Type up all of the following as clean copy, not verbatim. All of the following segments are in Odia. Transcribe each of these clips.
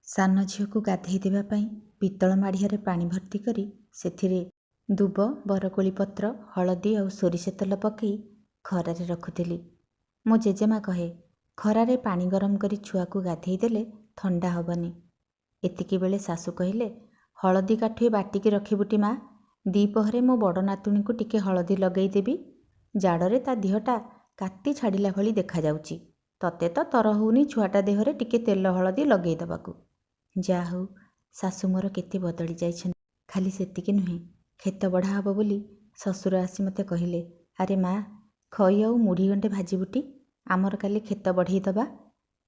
ସାନ ଝିଅକୁ ଗାଧେଇ ଦେବା ପାଇଁ ପିତ୍ତଳ ମାଢ଼ିଆରେ ପାଣି ଭର୍ତ୍ତି କରି ସେଥିରେ ଦୁବ, ବରକୋଳି ପତ୍ର, ହଳଦୀ ଆଉ ସୋରିଷ ତେଲ ପକେଇ ଖରାରେ ରଖୁଥିଲି। ମୋ ଜେଜେମା କହେ, ଖରାରେ ପାଣି ଗରମ କରି ଛୁଆକୁ ଗାଧେଇ ଦେଲେ ଥଣ୍ଡା ହବନି। ଏତିକିବେଳେ ଶାଶୁ କହିଲେ, ହଳଦୀ କାଠୁଏ ବାଟିକି ରଖିବୁଟି ମା, ଦ୍ୱିପହରେ ମୋ ବଡ଼ ନାତୁଣୀକୁ ଟିକେ ହଳଦୀ ଲଗେଇଦେବି। ଜାଡ଼ରେ ତା ଦିହଟା କାତି ଛାଡ଼ିଲା ଭଳି ଦେଖାଯାଉଛି। ତତେ ତ ତର ହଉନି ଛୁଆଟା ଦେହରେ ଟିକେ ତେଲ ହଳଦୀ ଲଗେଇ ଦେବାକୁ। ଯାହା ହଉ, ଶାଶୁ ମୋର କେତେ ବଦଳି ଯାଇଛନ୍ତି। ଖାଲି ସେତିକି ନୁହେଁ, କ୍ଷେତ ବଢ଼ା ହବ ବୋଲି ଶ୍ୱଶୁର ଆସି ମୋତେ କହିଲେ, ଆରେ ମା, ଖଇ ଆଉ ମୁଢ଼ି ଗଣ୍ଡେ ଭାଜିବୁଟି, ଆମର କାଲି କ୍ଷେତ ବଢ଼େଇ ଦେବା।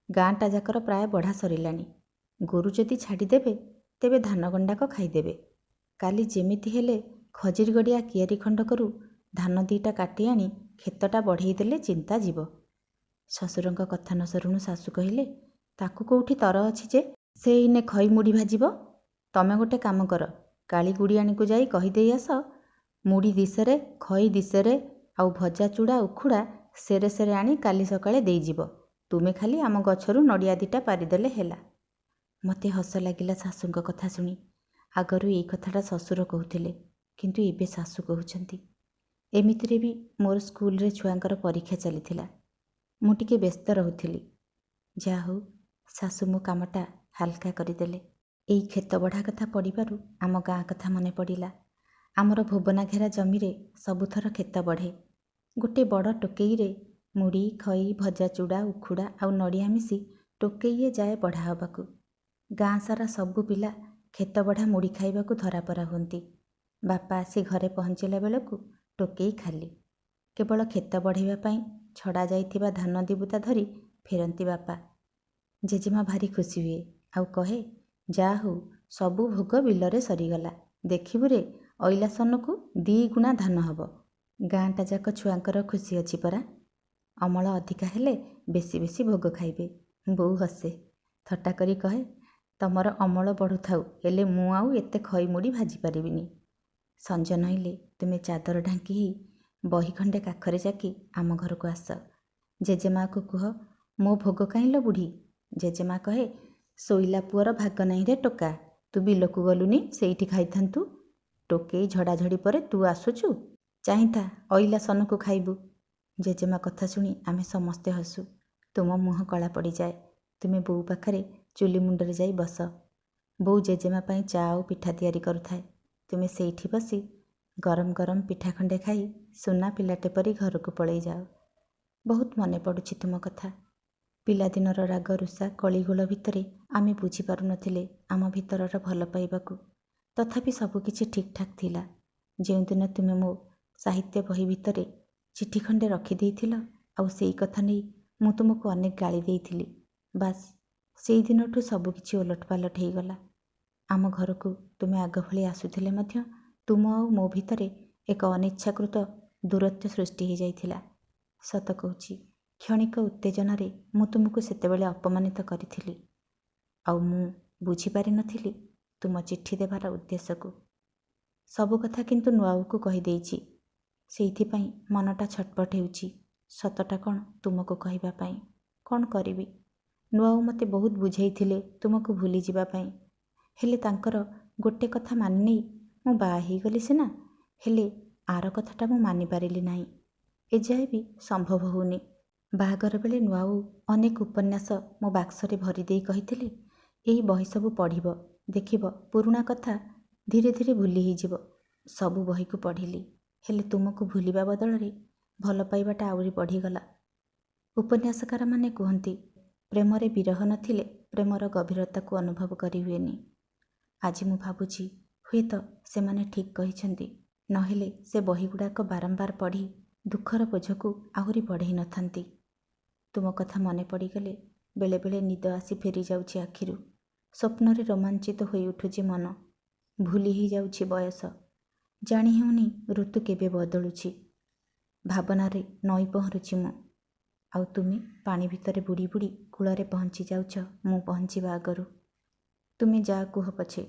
ଗାଁଟା ଯାକର ପ୍ରାୟ ବଢ଼ା ସରିଲାଣି। ଗୋରୁ ଯଦି ଛାଡ଼ିଦେବେ ତେବେ ଧାନ ଗଣ୍ଡାକ ଖାଇଦେବେ। କାଲି ଯେମିତି ହେଲେ ଖଜିରଗଡ଼ିଆ କିଆରି ଖଣ୍ଡକରୁ ଧାନ ଦୁଇଟା କାଟି ଆଣି କ୍ଷେତଟା ବଢ଼େଇ ଦେଲେ ଚିନ୍ତା ଯିବ। ଶ୍ୱଶୁରଙ୍କ କଥା ନ ସରୁଣୁ ଶାଶୁ କହିଲେ, ତାକୁ କୋଉଠି ତର ଅଛି ଯେ ସେ ଏଇନେ ଖଇ ମୁଢ଼ି ଭାଜିବ? ତମେ ଗୋଟେ କାମ କର, କାଳି ଗୁଡ଼ିଆଣୀକୁ ଯାଇ କହିଦେଇ ଆସ, ମୁଢ଼ି ଦିଶେରେ, ଖଇ ଦିଶେରେ ଆଉ ଭଜା ଚୁଡ଼ା ଉଖୁଡ଼ା ସେରେ ସେରେ ଆଣି କାଲି ସକାଳେ ଦେଇଯିବ। ତୁମେ ଖାଲି ଆମ ଗଛରୁ ନଡ଼ିଆ ଦୁଇଟା ପାରିଦେଲେ ହେଲା। ମୋତେ ହସ ଲାଗିଲା ଶାଶୁଙ୍କ କଥା ଶୁଣି। ଆଗରୁ ଏଇ କଥାଟା ଶ୍ୱଶୁର କହୁଥିଲେ, କିନ୍ତୁ ଏବେ ଶାଶୁ କହୁଛନ୍ତି। ଏମିତିରେ ବି ମୋର ସ୍କୁଲରେ ଛୁଆଙ୍କର ପରୀକ୍ଷା ଚାଲିଥିଲା, ମୁଁ ଟିକେ ବ୍ୟସ୍ତ ରହୁଥିଲି। ଯାହା ହଉ, ଶାଶୁ ମୋ କାମଟା ହାଲକା କରିଦେଲେ। ଏଇ କ୍ଷେତ ବଢ଼ା କଥା ପଡ଼ିବାରୁ ଆମ ଗାଁ କଥା ମନେ ପଡ଼ିଲା। ଆମର ଭୁବନା ଘେରା ଜମିରେ ସବୁଥର କ୍ଷେତ ବଢ଼େ। ଗୋଟେ ବଡ଼ ଟୋକେଇରେ ମୁଢ଼ି, ଖଇ, ଭଜା ଚୁଡ଼ା, ଉଖୁଡ଼ା ଆଉ ନଡ଼ିଆ ମିଶି ଟୋକେଇଏ ଯାଏ ବଢ଼ା ହେବାକୁ। ଗାଁ ସାରା ସବୁ ପିଲା କ୍ଷେତ ବଢ଼ା ମୁଢ଼ି ଖାଇବାକୁ ଧରାପରା ହୁଅନ୍ତି। ବାପା ଆସି ଘରେ ପହଞ୍ଚିଲା ବେଳକୁ ଟୋକେଇ ଖାଲି। କେବଳ କ୍ଷେତ ବଢ଼େଇବା ପାଇଁ ଛଡ଼ା ଯାଇଥିବା ଧାନ ଦିବୁତା ଧରି ଫେରନ୍ତି ବାପା। ଜେଜେମା ଭାରି ଖୁସି ହୁଏ ଆଉ କହେ, ଯା ହଉ, ସବୁ ଭୋଗ ବିଲରେ ସରିଗଲା। ଦେଖିବୁରେ, ଅଇଲା ସନକୁ 2 ଗୁଣା ଧାନ ହବ। ଗାଁଟା ଯାକ ଛୁଆଙ୍କର ଖୁସି ଅଛି ପରା। ଅମଳ ଅଧିକା ହେଲେ ବେଶୀ ବେଶୀ ଭୋଗ ଖାଇବେ। ବୋଉ ହସେ, ଥଟ୍ଟା କରି କହେ, ତମର ଅମଳ ବଢ଼ୁଥାଉ, ହେଲେ ମୁଁ ଆଉ ଏତେ ଖଇ ମୁଢ଼ି ଭାଜି ପାରିବିନି। ସଞ୍ଜ ନଇଲେ ତୁମେ ଚାଦର ଢାଙ୍କି ହେଇ ବହି ଖଣ୍ଡେ କାଖରେ ଜାକି ଆମ ଘରକୁ ଆସ। ଜେଜେମାକୁ କୁହ, ମୋ ଭୋଗ କାହିଁ ଲୋ ବୁଢ଼ୀ? ଜେଜେମା କହେ, ଶୋଇଲା ପୁଅର ଭାଗ ନାହିଁରେ ଟୋକା, ତୁ ବିଲକୁ ଗଲୁନି, ସେଇଠି ଖାଇଥାନ୍ତୁ। ଟୋକେଇ ଝଡ଼ାଝଡ଼ି ପରେ ତୁ ଆସୁଛୁ, ଚାହିଁଥା ଅଇଲା ସନକୁ ଖାଇବୁ। ଜେଜେମା କଥା ଶୁଣି ଆମେ ସମସ୍ତେ ହସୁ। ତୁମ ମୁହଁ କଳା ପଡ଼ିଯାଏ। ତୁମେ ବୋଉ ପାଖରେ ଚୁଲି ମୁଣ୍ଡରେ ଯାଇ ବସ। ବୋଉ ଜେଜେମା ପାଇଁ ଚା ଆଉ ପିଠା ତିଆରି କରୁଥାଏ। ତୁମେ ସେଇଠି ବସି ଗରମ ଗରମ ପିଠା ଖଣ୍ଡେ ଖାଇ ସୁନା ପିଲାଟେ ପରି ଘରକୁ ପଳେଇ ଯାଅ। ବହୁତ ମନେ ପଡ଼ୁଛି ତୁମ କଥା। ପିଲାଦିନର ରାଗ ରୁଷା କଳିଗୋଳ ଭିତରେ ଆମେ ବୁଝିପାରୁନଥିଲେ ଆମ ଭିତରର ଭଲ ପାଇବାକୁ। ତଥାପି ସବୁକିଛି ଠିକ୍ଠାକ୍ ଥିଲା। ଯେଉଁଦିନ ତୁମେ ମୋ ସାହିତ୍ୟ ବହି ଭିତରେ ଚିଠି ଖଣ୍ଡେ ରଖିଦେଇଥିଲ ଆଉ ସେଇ କଥା ନେଇ ମୁଁ ତୁମକୁ ଅନେକ ଗାଳି ଦେଇଥିଲି, ବାସ୍ ସେଇଦିନଠୁ ସବୁକିଛି ଓଲଟପାଲଟ ହେଇଗଲା। ଆମ ଘରକୁ ତୁମେ ଆଗ ଭଳି ଆସୁଥିଲେ ମଧ୍ୟ ତୁମ ଆଉ ମୋ ଭିତରେ ଏକ ଅନିଚ୍ଛାକୃତ ଦୂରତ୍ୱ ସୃଷ୍ଟି ହେଇଯାଇଥିଲା। ସତ କହୁଛି, କ୍ଷଣିକ ଉତ୍ତେଜନାରେ ମୁଁ ତୁମକୁ ସେତେବେଳେ ଅପମାନିତ କରିଥିଲି। ଆଉ ମୁଁ ବୁଝିପାରିନଥିଲି ତୁମ ଚିଠି ଦେବାର ଉଦ୍ଦେଶ୍ୟକୁ। ସବୁ କଥା କିନ୍ତୁ ନୂଆବୋଉକୁ କହିଦେଇଛି। ସେଇଥିପାଇଁ ମନଟା ଛଟପଟ ହେଉଛି ସତଟା କ'ଣ ତୁମକୁ କହିବା ପାଇଁ। କ'ଣ କରିବି, ନୂଆବୋଉ ମୋତେ ବହୁତ ବୁଝେଇଥିଲେ ତୁମକୁ ଭୁଲିଯିବା ପାଇଁ। ହେଲେ ତାଙ୍କର ଗୋଟେ କଥା ମାନିନେଇ ମୁଁ ବାହା ହେଇଗଲି ସିନା, ହେଲେ ଆର କଥାଟା ମୁଁ ମାନିପାରିଲି ନାହିଁ। ଏଯାଏ ବି ସମ୍ଭବ ହେଉନି। ବାହାଘର ବେଳେ ନୂଆବୋଉ ଅନେକ ଉପନ୍ୟାସ ମୋ ବାକ୍ସରେ ଭରିଦେଇ କହିଥିଲେ, ଏଇ ବହି ସବୁ ପଢ଼ିବ, ଦେଖିବ ପୁରୁଣା କଥା ଧୀରେ ଧୀରେ ଭୁଲି ହେଇଯିବ। ସବୁ ବହିକୁ ପଢ଼ିଲି, ହେଲେ ତୁମକୁ ଭୁଲିବା ବଦଳରେ ଭଲ ପାଇବାଟା ଆହୁରି ବଢ଼ିଗଲା। ଉପନ୍ୟାସକାରମାନେ କୁହନ୍ତି, ପ୍ରେମରେ ବିରହ ନଥିଲେ ପ୍ରେମର ଗଭୀରତାକୁ ଅନୁଭବ କରିହୁଏନି। ଆଜି ମୁଁ ଭାବୁଛି ହୁଏତ ସେମାନେ ଠିକ୍ କହିଛନ୍ତି। ନହେଲେ ସେ ବହିଗୁଡ଼ାକ ବାରମ୍ବାର ପଢ଼ି ଦୁଃଖର ବୋଝକୁ ଆହୁରି ବଢ଼େଇ ନଥାନ୍ତି। ତୁମ କଥା ମନେ ପଡ଼ିଗଲେ ବେଳେବେଳେ ନିଦ ଆସି ଫେରିଯାଉଛି ଆଖିରୁ। ସ୍ୱପ୍ନରେ ରୋମାଞ୍ଚିତ ହୋଇ ଉଠୁଛି ମନ। ଭୁଲି ହେଇଯାଉଛି ବୟସ। ଜାଣି ହେଉନି ଋତୁ କେବେ ବଦଳୁଛି। ଭାବନାରେ ନଈ ପହଁରୁଛି ମୁଁ, ଆଉ ତୁମେ ପାଣି ଭିତରେ ବୁଡ଼ି ବୁଡ଼ି କୂଳରେ ପହଞ୍ଚି ଯାଉଛ ମୁଁ ପହଞ୍ଚିବା ଆଗରୁ। ତୁମେ ଯାହା କୁହ ପଛେ,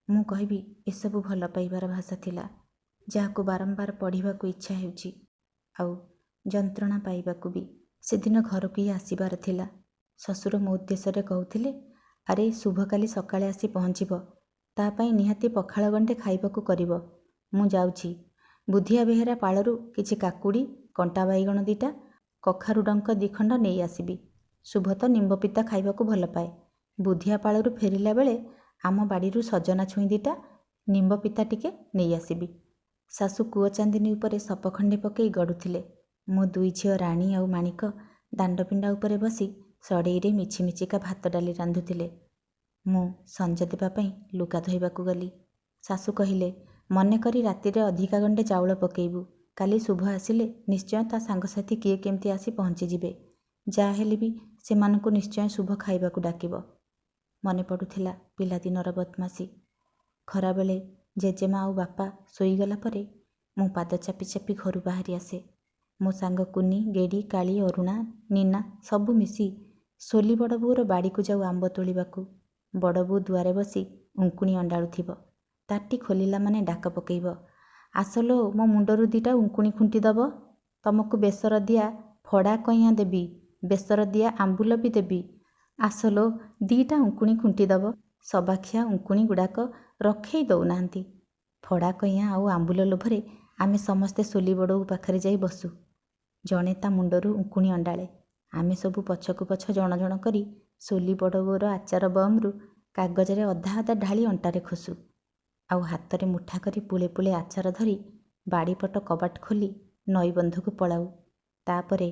ମୁଁ କହିବି ଏସବୁ ଭଲ ପାଇବାର ଭାଷା ଥିଲା, ଯାହାକୁ ବାରମ୍ବାର ପଢ଼ିବାକୁ ଇଚ୍ଛା ହେଉଛି ଆଉ ଯନ୍ତ୍ରଣା ପାଇବାକୁ ବି। ସେଦିନ ଘରକୁ ହିଁ ଆସିବାର ଥିଲା। ଶ୍ୱଶୁର ମୋ ଉଦ୍ଦେଶ୍ୟରେ କହୁଥିଲେ, ଆରେ ଶୁଭ କାଲି ସକାଳେ ଆସି ପହଞ୍ଚିବ, ତା ପାଇଁ ନିହାତି ପଖାଳ ଗଣ୍ଡେ ଖାଇବାକୁ କରିବ। ମୁଁ ଯାଉଛି ବୁଧିଆ ବେହେରା ପାଳରୁ କିଛି କାକୁଡ଼ି, କଣ୍ଟା ବାଇଗଣ ଦୁଇଟା, କଖାରୁ ଡଙ୍କ 2 ଖଣ୍ଡ ନେଇ ଆସିବି। ଶୁଭ ତ ନିମ୍ବ ପିତା ଖାଇବାକୁ ଭଲ ପାଏ। ବୁଧିଆ ପାଳରୁ ଫେରିଲା ବେଳେ ଆମ ବାଡ଼ିରୁ ସଜନା ଛୁଇଁ ଦୁଇଟା, ନିମ୍ବ ପିତା ଟିକେ ନେଇ ଆସିବି। ଶାଶୁ କୂଅ ଚାନ୍ଦିନୀ ଉପରେ ସପ ଖଣ୍ଡେ ପକେଇ ଗଡ଼ୁଥିଲେ। ମୋ ଦୁଇ ଝିଅ ରାଣୀ ଆଉ ମାଣିକ ଦାଣ୍ଡ ପିଣ୍ଡା ଉପରେ ବସି ସଡ଼େଇରେ ମିଛି ମିଛିକା ଭାତ ଡାଲି ରାନ୍ଧୁଥିଲେ। ମୁଁ ସଞ୍ଜ ଦେବା ପାଇଁ ଲୁଗା ଧୋଇବାକୁ ଗଲି। ଶାଶୁ କହିଲେ, ମନେକରି ରାତିରେ ଅଧିକା ଗଣ୍ଡେ ଚାଉଳ ପକେଇବୁ। କାଲି ଶୁଭ ଆସିଲେ ନିଶ୍ଚୟ ତା ସାଙ୍ଗସାଥି କିଏ କେମିତି ଆସି ପହଞ୍ଚିଯିବେ। ଯାହା ହେଲେ ବି ସେମାନଙ୍କୁ ନିଶ୍ଚୟ ଶୁଭ ଖାଇବାକୁ ଡାକିବ। ମନେ ପଡ଼ୁଥିଲା ପିଲାଦିନର ବଦମାସି। ଖରାବେଳେ ଜେଜେମା ଆଉ ବାପା ଶୋଇଗଲା ପରେ ମୁଁ ପାଦ ଚାପି ଚାପି ଘରୁ ବାହାରି ଆସେ। ମୋ ସାଙ୍ଗ କୁନି, ଗେଡ଼ି, କାଳି, ଅରୁଣା, ନୀନା ସବୁ ମିଶି ସୋଲି ବଡ଼ବୋଉର ବାଡ଼ିକୁ ଯାଉ ଆମ୍ବ ତୋଳିବାକୁ। ବଡ଼ବୋଉ ଦୁଆରେ ବସି ଉଙ୍କୁଣି ଅଣ୍ଡାଳୁଥିବ। ତାଟି ଖୋଲିଲା ମାନେ ଡାକ ପକେଇବ, ଆସ ଲୋ, ମୋ ମୁଣ୍ଡରୁ ଦୁଇଟା ଉଙ୍କୁଣି ଖୁଣ୍ଟି ଦବ, ତମକୁ ବେସର ଦିଆ ଫଡ଼ା କଇଁଆ ଦେବି, ବେସର ଦିଆ ଆମ୍ବୁଲ ବି ଦେବି। ଆସ ଲୋ, ଦୁଇଟା ଉଙ୍କୁଣି ଖୁଣ୍ଟି ଦବ। ସବାଖିଆ ଉଙ୍କୁଣି ଗୁଡ଼ାକ ରଖେଇ ଦଉନାହାନ୍ତି। ଫଡ଼ା କଇଁଆ ଆଉ ଆମ୍ବୁଲ ଲୋଭରେ ଆମେ ସମସ୍ତେ ସୋଲି ବଡ଼ବୋଉ ପାଖରେ ଯାଇ ବସୁ। ଜଣେ ତା ମୁଣ୍ଡରୁ ଉଙ୍କୁଣି ଅଣ୍ଡାଳେ, ଆମେ ସବୁ ପଛକୁ ପଛ ଜଣ ଜଣ କରି ସୋଲି ବଡ଼ବୋଉର ଆଚାର ବମ୍ରୁ କାଗଜରେ ଅଧା ଅଧା ଢାଳି ଅଣ୍ଟାରେ ଖୋସୁ। ଆଉ ହାତରେ ମୁଠା କରି ପୁଳେ ପୁଳେ ଆଚାର ଧରି ବାଡ଼ିପଟ କବାଟ ଖୋଲି ନଈବନ୍ଧକୁ ପଳାଉ। ତାପରେ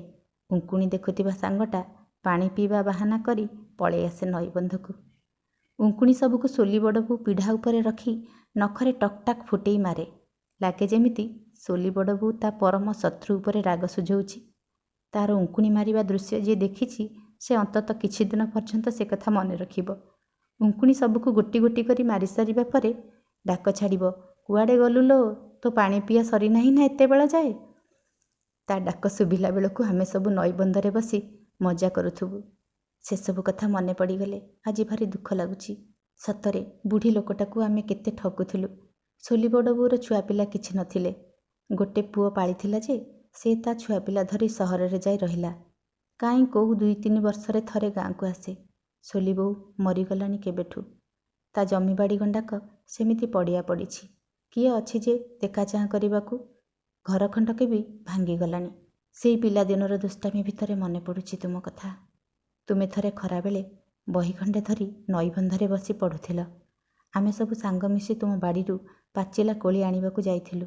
ଉଙ୍କୁଣି ଦେଖୁଥିବା ସାଙ୍ଗଟା ପାଣି ପିଇବା ବାହାନା କରି ପଳେଇ ଆସେ ନଈବନ୍ଧକୁ। ଉଙ୍କୁଣି ସବୁକୁ ସୋଲି ବଡ଼ବୋଉ ପିଢ଼ା ଉପରେ ରଖି ନଖରେ ଟକ୍ ଟାକ୍ ଫୁଟେଇ ମାରେ। ଲାଗେ ଯେମିତି ସୋଲି ବଡ଼ବୋଉ ତା ପରମ ଶତ୍ରୁ ଉପରେ ରାଗ ସୁଝଉଛି। ତାର ଉଙ୍କୁଣି ମାରିବା ଦୃଶ୍ୟ ଯିଏ ଦେଖିଛି, ସେ ଅନ୍ତତଃ କିଛି ଦିନ ପର୍ଯ୍ୟନ୍ତ ସେ କଥା ମନେ ରଖିବ। ଉଙ୍କୁଣି ସବୁକୁ ଗୋଟି ଗୋଟି କରି ମାରିସାରିବା ପରେ ଡାକ ଛାଡ଼ିବ, କୁଆଡ଼େ ଗଲୁ ଲୋ, ତୋ ପାଣି ପିଆ ସରିନାହିଁ ନା ଏତେବେଳ ଯାଏ? ତା ଡାକ ଶୁଭିଲା ବେଳକୁ ଆମେ ସବୁ ନଈବନ୍ଧରେ ବସି ମଜା କରୁଥିବୁ। ସେସବୁ କଥା ମନେ ପଡ଼ିଗଲେ ଆଜି ଭାରି ଦୁଃଖ ଲାଗୁଛି। ସତରେ ବୁଢ଼ୀ ଲୋକଟାକୁ ଆମେ କେତେ ଠକୁଥିଲୁ। ସୋଲି ବଡ଼ବୋଉର ଛୁଆପିଲା କିଛି ନଥିଲେ। ଗୋଟେ ପୁଅ ପାଳିଥିଲା ଯେ, ସେ ତା ଛୁଆପିଲା ଧରି ସହରରେ ଯାଇ ରହିଲା। କାହିଁ କୋଉ 2-3 ବର୍ଷରେ ଥରେ ଗାଁକୁ ଆସେ। ସୋଲି ବୋଉ ମରିଗଲାଣି କେବେଠୁ। ତା ଜମିବାଡ଼ି ଗଣ୍ଡାକ ସେମିତି ପଡ଼ିଆ ପଡ଼ିଛି। କିଏ ଅଛି ଯେ ଦେଖା ଚାହାଁ କରିବାକୁ? ଘର ଖଣ୍ଡକ ବି ଭାଙ୍ଗିଗଲାଣି। ସେଇ ପିଲାଦିନର ଦୁଷ୍ଟାମି ଭିତରେ ମନେ ପଡ଼ୁଛି ତୁମ କଥା। ତୁମେ ଥରେ ଖରାବେଳେ ବହି ଖଣ୍ଡେ ଧରି ନଈବନ୍ଧରେ ବସି ପଢ଼ୁଥିଲ। ଆମେ ସବୁ ସାଙ୍ଗ ମିଶି ତୁମ ବାଡ଼ିରୁ ପାଚିଲା କୋଳି ଆଣିବାକୁ ଯାଇଥିଲୁ।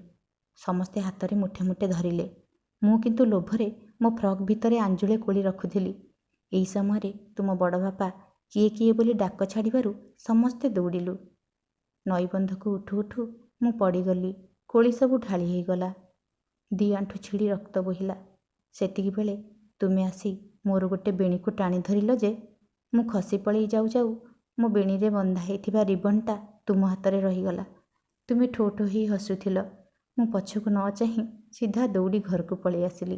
ସମସ୍ତେ ହାତରେ ମୁଠେ ମୁଠେ ଧରିଲେ। ମୁଁ କିନ୍ତୁ ଲୋଭରେ ମୋ ଫ୍ରକ୍ ଭିତରେ ଆଞ୍ଜୁଳେ କୋଳି ରଖୁଥିଲି। ଏହି ସମୟରେ ତୁମ ବଡ଼ବାପା କିଏ କିଏ ବୋଲି ଡାକ ଛାଡ଼ିବାରୁ ସମସ୍ତେ ଦୌଡ଼ିଲୁ। ନଈବନ୍ଧକୁ ଉଠୁ ଉଠୁ ମୁଁ ପଡ଼ିଗଲି। କୋଳି ସବୁ ଢାଳି ହେଇଗଲା। ଦି ଆଣ୍ଠୁ ଛିଡ଼ି ରକ୍ତ ବୋହିଲା। ସେତିକିବେଳେ ତୁମେ ଆସି ମୋର ଗୋଟେ ବେଣୀକୁ ଟାଣି ଧରିଲ ଯେ, ମୁଁ ଖସି ପଳେଇ ଯାଉ ଯାଉ ମୋ ବେଣୀରେ ବନ୍ଧା ହେଇଥିବା ରିବନ୍ଟା ତୁମ ହାତରେ ରହିଗଲା। ତୁମେ ଠୋ ଠୋ ହେଇ ହସୁଥିଲ। ମୁଁ ପଛକୁ ନ ଚାହିଁ ସିଧା ଦୌଡ଼ି ଘରକୁ ପଳେଇ ଆସିଲି।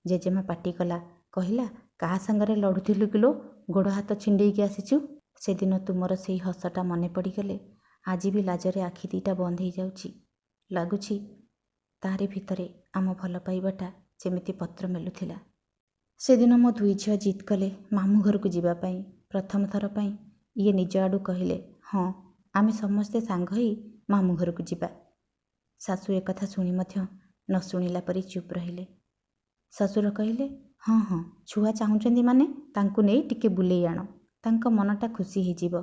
ଜେଜେମା ପାଟି କଲା, କହିଲା, କାହା ସାଙ୍ଗରେ ଲଢ଼ୁଥିଲୁ କିଲୋ, ଗୋଡ଼ ହାତ ଛିଣ୍ଡେଇକି ଆସିଛୁ? ସେଦିନ ତୁମର ସେଇ ହସଟା ମନେ ପଡ଼ିଗଲେ ଆଜି ବି ଲାଜରେ ଆଖି ଦୁଇଟା ବନ୍ଦ ହେଇଯାଉଛି। ଲାଗୁଛି ତାରି ଭିତରେ ଆମ ଭଲ ପାଇବାଟା ଯେମିତି ପତ୍ର ମେଲୁଥିଲା। ସେଦିନ ମୋ ଦୁଇ ଝିଅ ଜିଦ୍ କଲେ ମାମୁଁ ଘରକୁ ଯିବା ପାଇଁ। ପ୍ରଥମ ଥର ପାଇଁ ଇଏ ନିଜ ଆଡ଼ୁ କହିଲେ, ହଁ, ଆମେ ସମସ୍ତେ ସାଙ୍ଗ ହେଇ ମାମୁଁ ଘରକୁ ଯିବା। ଶାଶୁ ଏକଥା ଶୁଣି ମଧ୍ୟ ନ ଶୁଣିଲା ପରି ଚୁପ୍ ରହିଲେ। ଶ୍ୱଶୁର କହିଲେ, ହଁ ହଁ, ଛୁଆ ଚାହୁଁଛନ୍ତି ମାନେ ତାଙ୍କୁ ନେଇ ଟିକେ ବୁଲେଇ ଆଣ, ତାଙ୍କ ମନଟା ଖୁସି ହେଇଯିବ।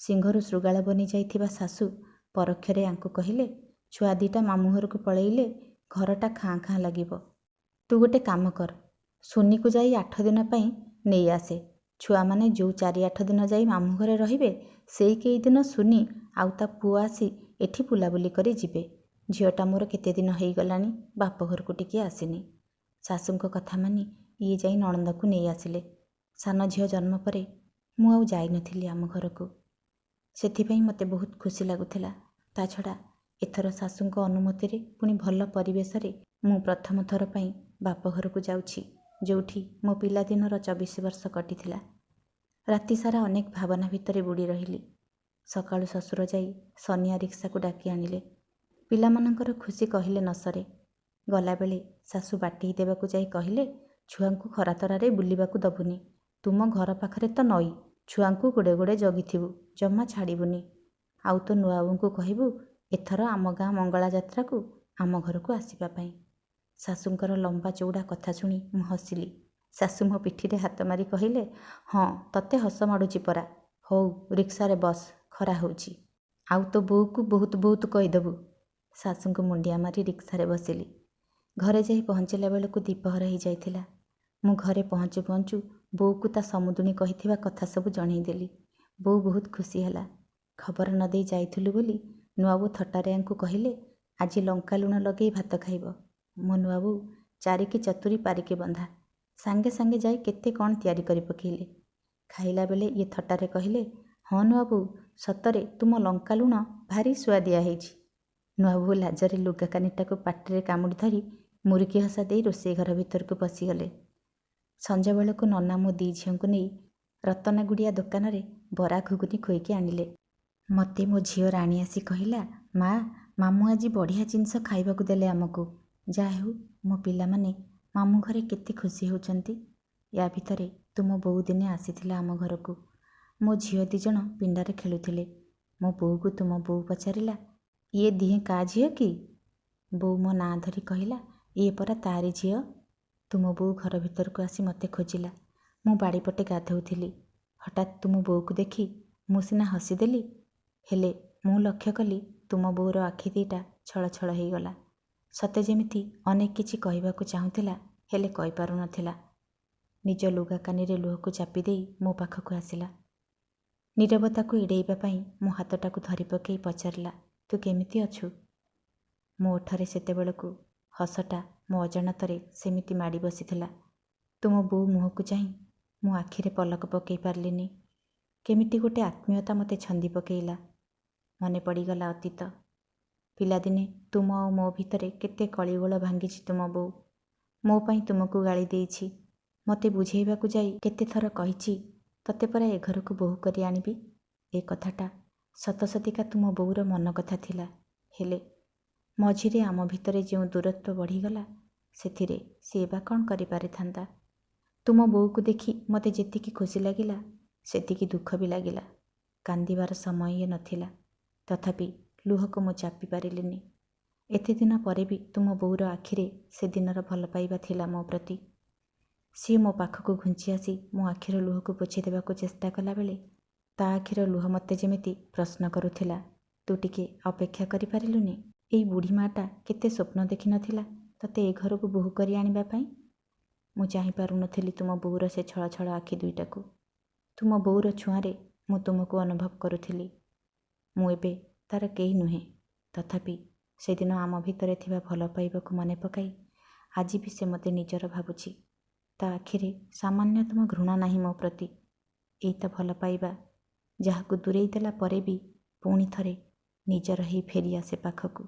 ସିଂହରୁ ଶୃଗାଳ ବନି ଯାଇଥିବା ଶାଶୁ ପରୋକ୍ଷରେ ୟାଙ୍କୁ କହିଲେ, ଛୁଆ ଦୁଇଟା ମାମୁଁ ଘରକୁ ପଳେଇଲେ ଘରଟା ଖାଁ ଖାଁ ଲାଗିବ। ତୁ ଗୋଟେ କାମ କର, ସୁନିକୁ ଯାଇ 8 ଦିନ ପାଇଁ ନେଇ ଆସେ। ଛୁଆମାନେ ଯୋଉ 4-8 ଦିନ ଯାଇ ମାମୁଁ ଘରେ ରହିବେ, ସେଇ କେଇଦିନ ସୁନି ଆଉ ତା ପୁଅ ଆସି ଏଠି ବୁଲାବୁଲି କରି ଯିବେ। ଝିଅଟା ମୋର କେତେ ଦିନ ହେଇଗଲାଣି ବାପ ଘରକୁ ଟିକିଏ ଆସିନି। ଶାଶୁଙ୍କ କଥା ମାନି ଇଏ ଯାଇ ନଣନ୍ଦକୁ ନେଇ ଆସିଲେ। ସାନ ଝିଅ ଜନ୍ମ ପରେ ମୁଁ ଆଉ ଯାଇନଥିଲି ଆମ ଘରକୁ। ସେଥିପାଇଁ ମୋତେ ବହୁତ ଖୁସି ଲାଗୁଥିଲା। ତା ଛଡ଼ା ଏଥର ଶାଶୁଙ୍କ ଅନୁମତିରେ ପୁଣି ଭଲ ପରିବେଶରେ ମୁଁ ପ୍ରଥମ ଥର ପାଇଁ ବାପ ଘରକୁ ଯାଉଛି, ଯୋଉଠି ମୋ ପିଲାଦିନର 24 ବର୍ଷ କଟିଥିଲା। ରାତି ସାରା ଅନେକ ଭାବନା ଭିତରେ ବୁଡ଼ି ରହିଲି। ସକାଳୁ ଶ୍ୱଶୁର ଯାଇ ସନିଆ ରିକ୍ସାକୁ ଡାକି ଆଣିଲେ। ପିଲାମାନଙ୍କର ଖୁସି କହିଲେ ନ ସରେ। ଗଲାବେଳେ ଶାଶୁ ବାଟେଇ ଦେବାକୁ ଯାଇ କହିଲେ, ଛୁଆଙ୍କୁ ଖରାତରାରେ ବୁଲିବାକୁ ଦବୁନି। ତୁମ ଘର ପାଖରେ ତ ନଈ। ଛୁଆଙ୍କୁ ଗୋଡ଼େ ଗୋଡ଼େ ଜଗିଥିବୁ, ଜମା ଛାଡ଼ିବୁନି। ଆଉ ତୋ ନୂଆବୋଉଙ୍କୁ କହିବୁ ଏଥର ଆମ ଗାଁ ମଙ୍ଗଳା ଯାତ୍ରାକୁ ଆମ ଘରକୁ ଆସିବା ପାଇଁ। ଶାଶୁଙ୍କର ଲମ୍ବା ଚଉଡ଼ା କଥା ଶୁଣି ମୁଁ ହସିଲି। ଶାଶୁ ମୋ ପିଠିରେ ହାତ ମାରି କହିଲେ, ହଁ, ତତେ ହସ ମାଡ଼ୁଛି ପରା। ହଉ, ରିକ୍ସାରେ ବସ, ଖରା ହେଉଛି। ଆଉ ତୋ ବୋଉକୁ ବହୁତ ବହୁତ କହିଦେବୁ। ଶାଶୁଙ୍କୁ ମୁଣ୍ଡିଆ ମାରି ରିକ୍ସାରେ ବସିଲି। ଘରେ ଯାଇ ପହଞ୍ଚିଲା ବେଳକୁ ଦ୍ୱିପହର ହେଇଯାଇଥିଲା। ମୁଁ ଘରେ ପହଞ୍ଚୁ ପହଞ୍ଚୁ ବୋଉକୁ ତା ସମୁଦୁଣୀ କହିଥିବା କଥା ସବୁ ଜଣେଇଦେଲି। ବୋଉ ବହୁତ ଖୁସି ହେଲା। ଖବର ନ ଦେଇ ଯାଇଥିଲୁ ବୋଲି ନୂଆବୋଉ ଥଟ୍ଟାରେ ୟାଙ୍କୁ କହିଲେ, ଆଜି ଲଙ୍କା ଲୁଣ ଲଗେଇ ଭାତ ଖାଇବ। ମୋ ନୂଆବୋଉ ଚାରିକି ଚତୁରୀ ପାରିକି ବନ୍ଧା, ସାଙ୍ଗେ ସାଙ୍ଗେ ଯାଇ କେତେ କ'ଣ ତିଆରି କରି ପକେଇଲେ। ଖାଇଲା ବେଳେ ଇଏ ଥଟ୍ଟାରେ କହିଲେ, ହଁ ନୂଆବୋଉ, ସତରେ ତୁମ ଲଙ୍କା ଲୁଣ ଭାରି ସୁଆଦିଆ ହେଇଛି। ନୂଆବୋଉ ଲାଜରେ ଲୁଗା କାନିଟାକୁ ପାଟିରେ କାମୁଡ଼ି ଧରି ମୁରୁକି ହସା ଦେଇ ରୋଷେଇ ଘର ଭିତରକୁ ପଶିଗଲେ। ସଞ୍ଜବେଳକୁ ନନା ମୋ ଦି ଝିଅଙ୍କୁ ନେଇ ରତନଗୁଡ଼ିଆ ଦୋକାନରେ ବରା ଘୁଗୁନି ଖୋଇକି ଆଣିଲେ। ମୋତେ ମୋ ଝିଅ ରାଣୀ ଆସି କହିଲା, ମା, ମାମୁଁ ଆଜି ବଢ଼ିଆ ଜିନିଷ ଖାଇବାକୁ ଦେଲେ ଆମକୁ। ଯାହା ହେଉ, ମୋ ପିଲାମାନେ ମାମୁଁ ଘରେ କେତେ ଖୁସି ହେଉଛନ୍ତି। ୟା ଭିତରେ ତୁମ ବୋଉ ଦିନେ ଆସିଥିଲା ଆମ ଘରକୁ। ମୋ ଝିଅ ଦି ଜଣ ପିଣ୍ଡାରେ ଖେଳୁଥିଲେ। ମୋ ବୋଉକୁ ତୁମ ବୋଉ ପଚାରିଲା, ଇଏ ଦିହେଁ କା ଝିଅ କି? ବୋଉ ମୋ ନାଁ ଧରି କହିଲା, ଇଏ ପରା ତାରି ଝିଅ। ତୁମ ବୋଉ ଘର ଭିତରକୁ ଆସି ମୋତେ ଖୋଜିଲା। ମୁଁ ବାଡ଼ିପଟେ ଗାଧୋଉଥିଲି। ହଠାତ୍ ତୁମ ବୋଉକୁ ଦେଖି ମୁଁ ସିନା ହସିଦେଲି, ହେଲେ ମୁଁ ଲକ୍ଷ୍ୟ କଲି ତୁମ ବୋଉର ଆଖି ଦିଟା ଛଳଛଳ ହେଇଗଲା। ସତେ ଯେମିତି ଅନେକ କିଛି କହିବାକୁ ଚାହୁଁଥିଲା, ହେଲେ କହିପାରୁନଥିଲା। ନିଜ ଲୁଗା କାନିରେ ଲୁହକୁ ଚାପି ଦେଇ ମୋ ପାଖକୁ ଆସିଲା। ନୀରବତାକୁ ଏଡ଼େଇବା ପାଇଁ ମୋ ହାତଟାକୁ ଧରି ପକେଇ ପଚାରିଲା, ତୁ କେମିତି ଅଛୁ? ମୋ ଓଠରେ ସେତେବେଳକୁ ହସଟା ମୋ ଅଜାଣତରେ ସେମିତି ମାଡ଼ି ବସିଥିଲା। ତୁମ ବୋଉ ମୁହଁକୁ ଚାହିଁ ମୁଁ ଆଖିରେ ପଲକ ପକେଇ ପାରିଲିନି। କେମିତି ଗୋଟେ ଆତ୍ମୀୟତା ମୋତେ ଛନ୍ଦି ପକେଇଲା। ମନେ ପଡ଼ିଗଲା ଅତୀତ। ପିଲାଦିନେ ତୁମ ଆଉ ମୋ ଭିତରେ କେତେ କଳିଗୋଳ ଭାଙ୍ଗିଛି ତୁମ ବୋଉ। ମୋ ପାଇଁ ତୁମକୁ ଗାଳି ଦେଇଛି। ମୋତେ ବୁଝେଇବାକୁ ଯାଇ କେତେଥର କହିଛି, ତତେ ପରା ଏ ଘରକୁ ବୋହୂ କରି ଆଣିବି। ଏ କଥାଟା ସତସତିକା ତୁମ ବୋଉର ମନ କଥା ଥିଲା। ହେଲେ ମଝିରେ ଆମ ଭିତରେ ଯେଉଁ ଦୂରତ୍ୱ ବଢ଼ିଗଲା, ସେଥିରେ ସିଏ ବା କ'ଣ କରିପାରିଥାନ୍ତା? ତୁମ ବୋଉକୁ ଦେଖି ମୋତେ ଯେତିକି ଖୁସି ଲାଗିଲା, ସେତିକି ଦୁଃଖ ବି ଲାଗିଲା। କାନ୍ଦିବାର ସମୟ ଇଏ ନଥିଲା, ତଥାପି ଲୁହକୁ ମୁଁ ଚାପି ପାରିଲିନି। ଏତେ ଦିନ ପରେ ବି ତୁମ ବୋଉର ଆଖିରେ ସେଦିନର ଭଲ ପାଇବା ଥିଲା ମୋ ପ୍ରତି। ସିଏ ମୋ ପାଖକୁ ଘୁଞ୍ଚି ଆସି ମୋ ଆଖିର ଲୁହକୁ ପୋଛି ଦେବାକୁ ଚେଷ୍ଟା କଲାବେଳେ ତା ଆଖିର ଲୁହ ମୋତେ ଯେମିତି ପ୍ରଶ୍ନ କରୁଥିଲା, ତୁ ଟିକେ ଅପେକ୍ଷା କରିପାରିଲୁନି? ଏଇ ବୁଢ଼ୀ ମାଆଟା କେତେ ସ୍ୱପ୍ନ ଦେଖିନଥିଲା ତତେ ଏ ଘରକୁ ବୋହୂ କରି ଆଣିବା ପାଇଁ। ମୁଁ ଚାହିଁପାରୁନଥିଲି ତୁମ ବୋଉର ସେ ଛଳଛଳ ଆଖି ଦୁଇଟାକୁ। ତୁମ ବୋଉର ଛୁଆଁରେ ମୁଁ ତୁମକୁ ଅନୁଭବ କରୁଥିଲି। ମୁଁ ଏବେ ତାର କେହି ନୁହେଁ, ତଥାପି ସେଦିନ ଆମ ଭିତରେ ଥିବା ଭଲ ପାଇବାକୁ ମନେ ପକାଇ ଆଜି ବି ସେ ମୋତେ ନିଜର ଭାବୁଛି। ତା ଆଖିରେ ସାମାନ୍ୟତମ ଘୃଣା ନାହିଁ ମୋ ପ୍ରତି। ଏଇ ତ ଭଲ ପାଇବା, ଯାହାକୁ ଦୂରେଇ ଦେଲା ପରେ ବି ପୁଣି ଥରେ ନିଜର ହେଇ ଫେରିଆସେ ପାଖକୁ।